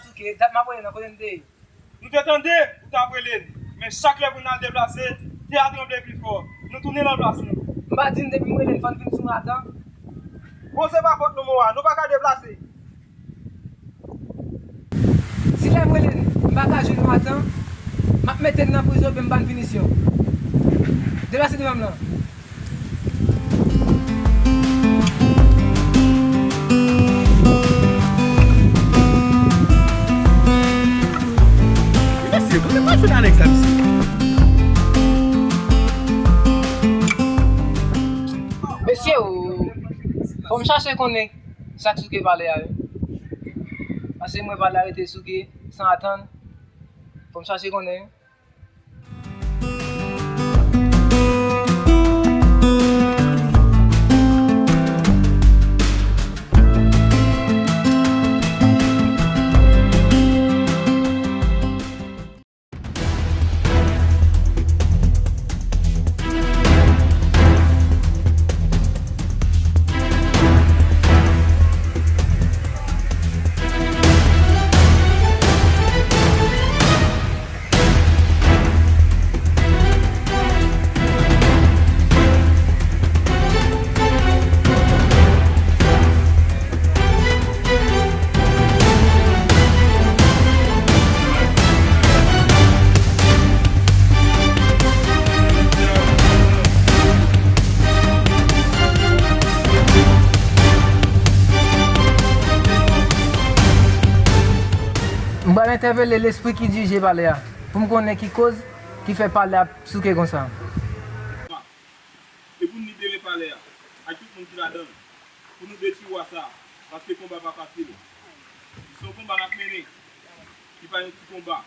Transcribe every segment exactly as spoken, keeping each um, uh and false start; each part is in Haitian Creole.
Souke, dat m ap rele nan kote n te ye. Nou te tande ou t ap rele n, men chak lè pou n al deplase, tè a tranble pi fò. Nou tounen nan plas nou. M pa di n depi m rele n fò n vin sou Matan? Bon, se pa fòt nou, Mowa, nou pa ka deplase. Si lè m rele n, m pa ka jwenn nou atan, m ap mete n nan prizon oubyen m ba n pinisyon. Deplase devan m lan. Mesye, kote m al jwenn Alex la, mesye? Mesye, o, fò m chache konnen sa k Souke pale a, wi. Paske mwen pale a rete Souke san atann. Fò m chache konnen. M pral entèvele lespri ki dirije palè a, pou m konnen ki koz ki fè palè a souke konsa. E pou n libere palè a, ak tout moun ki ladan l, pou nou detwi wa sa a, paske konba pa fasil. Se yon konba n ap mennen, ki pa yon ti konba.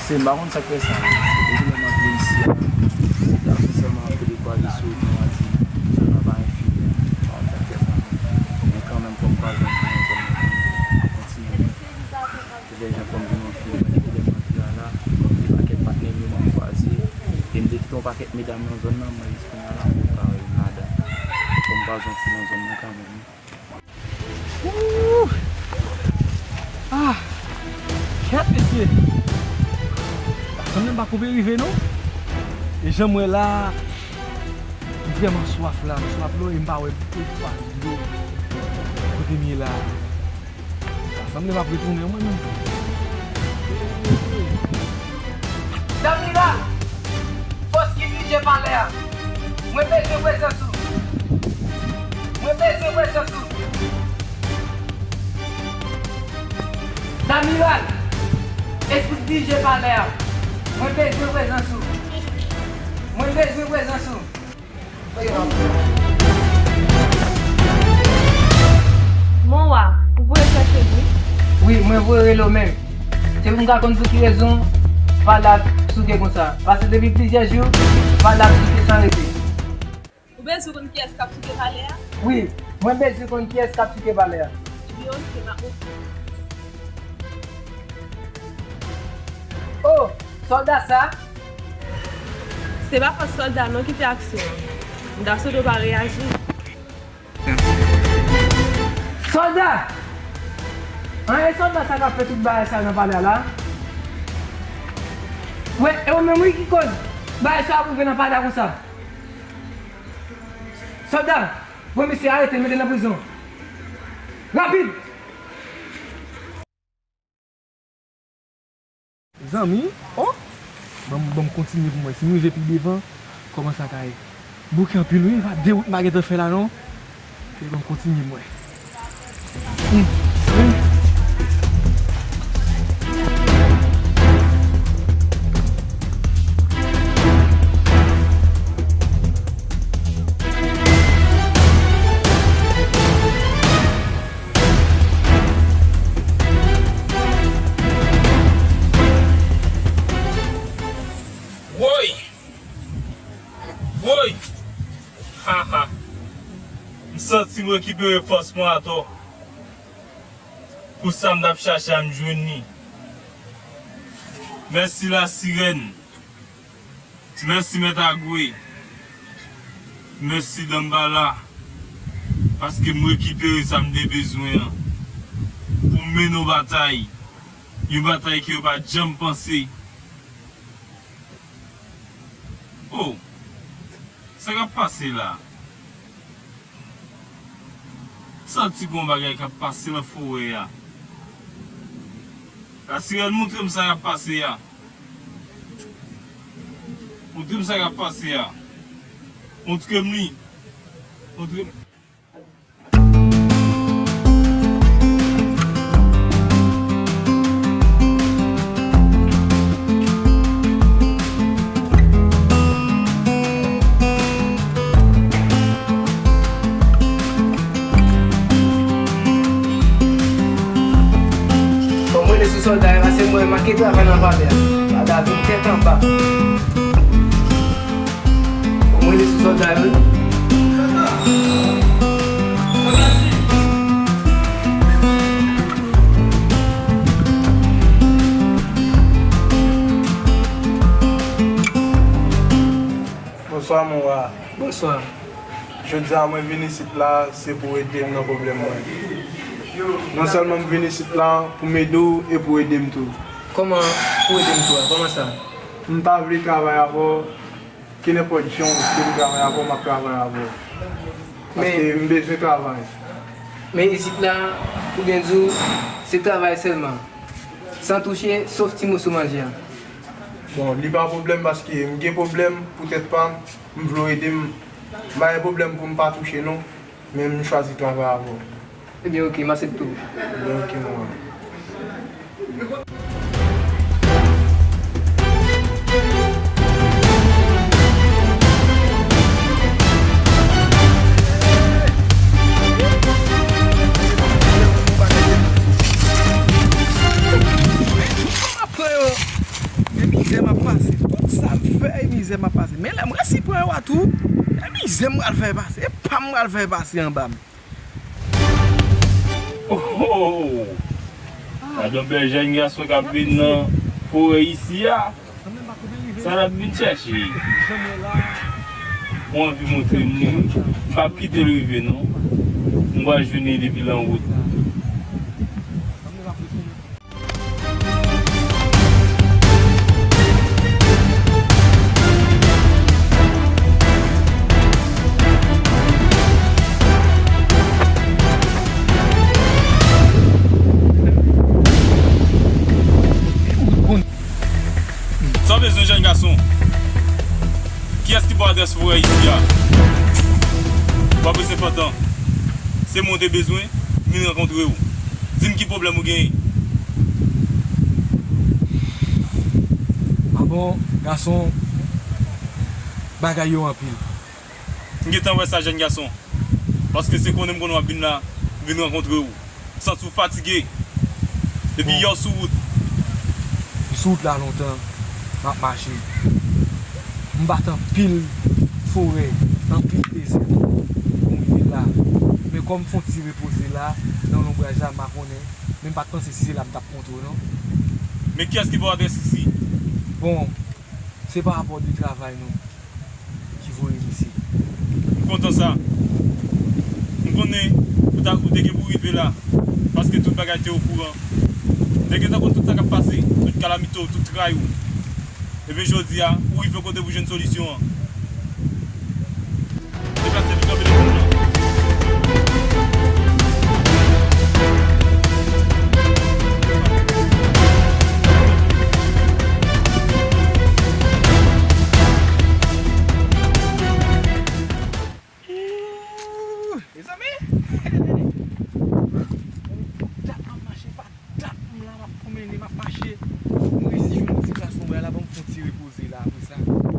Se, m pa konn sa k fè sa. Depi lè m antre isi a, se ta sèlman ap dekwaze sou nou a di, zòn nan pa enfini. M pa konn sa k fè sa. Men kanmenm, fò m kwaze yon ti moun zòn nan kontinye. Se lè jan fò m vin yon fi, men depi lè m antre a la, gen pakèt patnè m yo m ap kwaze. E m te kite yon pakèt medam nan zòn nan, men jis kounye a la, m pa wè youn ladan. Fò m kwaze yon fi nan zòn nan kanmenm. Ooh! Ah! Kèt, mesye! Sa sanble m pa kouri rive, non? E jan m wè la, m vrèman swaf la, m swaf dlo e m pa wè espas dlo kote m ye la. Sa sanble m ap retounen, mwen menm. Damiral, fòs ki dirije palè a, mwen bezwen prezans ou. Mwen bezwen prezans ou. Damiral, espri ki dirije palè a, mwen bezwen prezans ou. Mwen bezwen prezans ou. Mon wa, ou voye chèche m, wi. Wi, mwen voye rele w menm. Se pou m ka konn pou ki rezon palè a ap souke konsa. Paske depi plizyè jou, palè a ap souke san rete. Ou bezwen konn kiyès k ap souke palè a? Wi, mwen bezwen konn kiyès k ap souke palè a. Ebyen, oke, m ap montre w. Oh, sòlda sa? Se pa fòt sòlda non ki fè aksyon an. M ta swete w pa reyaji. Sòlda! An, e sòlda sa k ap fè tout bagay sa nan palè a la? Wi, e ou menm wi ki koz bagay sa ap rive nan palè a konsa. Sòlda, pran misye, arete l, mete l nan prizon. Rapid! Zanmi, oh! Ban m, ban m kontinye pou m wè. Si m rive pi devan, kòman sa ka ye? Bouke anpil wi, pa de wout m pa gentan fè la non. Ban m kontinye m wè. Hmm, hmm. Woy! Woy! M santi m rekipere fòs mwen atò. Pou sa m t ap chache a, m jwenn li. Mèsi Lasirèn. Mèsi Mèt Agwe. Mèsi Danmbala. Paske m rekipere sa m te bezwen an. Pou m mennen yon batay. Yon batay ke yo pa t janm panse. Oh! Sa k ap pase la? Santi gon bagay k ap pase nan forè a. Lasirèn, montre m sa k ap pase a. Montre m sa k ap pase a. Montre m li. Montre m. Fò m rele sou sòlda yo, paske mwen manke travay nan palè a. Fò David tèt anba. Fò m rele sou sòlda yo. Bonswa, mon wa. Bonswa. Jodi a, mwen vin isit la, se pou w ede m nan pwoblèm mwen. Non sèlman m vin isit la pou m ede w e pou w ede m tou. Kòman pou w ede m tou a? Kòman sa? M ta vle travay avè w, kenenpòt jan w vle m travay avè w, m ap travay avè w. Paske m bezwen travay. Men isit la, pou byen di w, se travay sèlman. San touche, sof ti moso manje a. Bon, li pa pwoblèm paske m gen pwoblèm pou tèt pa m, m vle w ede m. M pa gen pwoblèm pou m pa touche non, men m chwazi travay avè w. Ebyen, oke, m aksepte w. Ebyen, oke, mon wa. Apre yo, e mizè m ap pase. Tout sa m fè, e mizè m ap pase. Men lè m resi pran yo a tou, e mizè m pral fè pase. E pa m pral fè pase anba m. Oh! Gad yon bèl jèn gason k ap vin nan forè isi a. Sa l ap vin chèche? Mwen anvi montre m li wi. M p ap kite l rive non. M pral jwenn li depi l anwout. Sa w bezwen, jèn gason? Kiyès ki ba w adrès forè isi a? W ap rete pantan. Se mwen w te bezwen, m vin rankontre w. Di m ki pwoblèm ou genyen. A bon, gason, bagay yo anpil. M gentan wè sa, jèn gason. Paske se konnen m konnen w ap vin la, m vin rankontre w. M santi w fatige. Depi yè w sou wout. M sou wout la lontan, m ap mache. M bat anpil forè, anpil dezè pou m rive la. Men kòm m fè yon ti repoze la, nan lonbraj la, m pa konnen. Men m pa t panse si se la m t ap kontre w non. Men kiyès ki ba w adrès isi? Bon, se pa rapò de travay nou ki voye m isi. M kontan sa. M konnen ou ta, ou te gen pou rive la, paske tout bagay te okouran. M te gentan konn tout sa k ap pase, tout kalamite w, tout tray ou. Ebyen, jodi a, ou rive kote pou jwenn solisyon an. Deplase pou kanpe nan kòm nan. Ooh, mezanmi! Dat m ap mache, pa dat m la, m ap pwomennen, m ap mache. M resi jwenn yon ti plas anba la, ban m fè yon ti repoze la apre sa.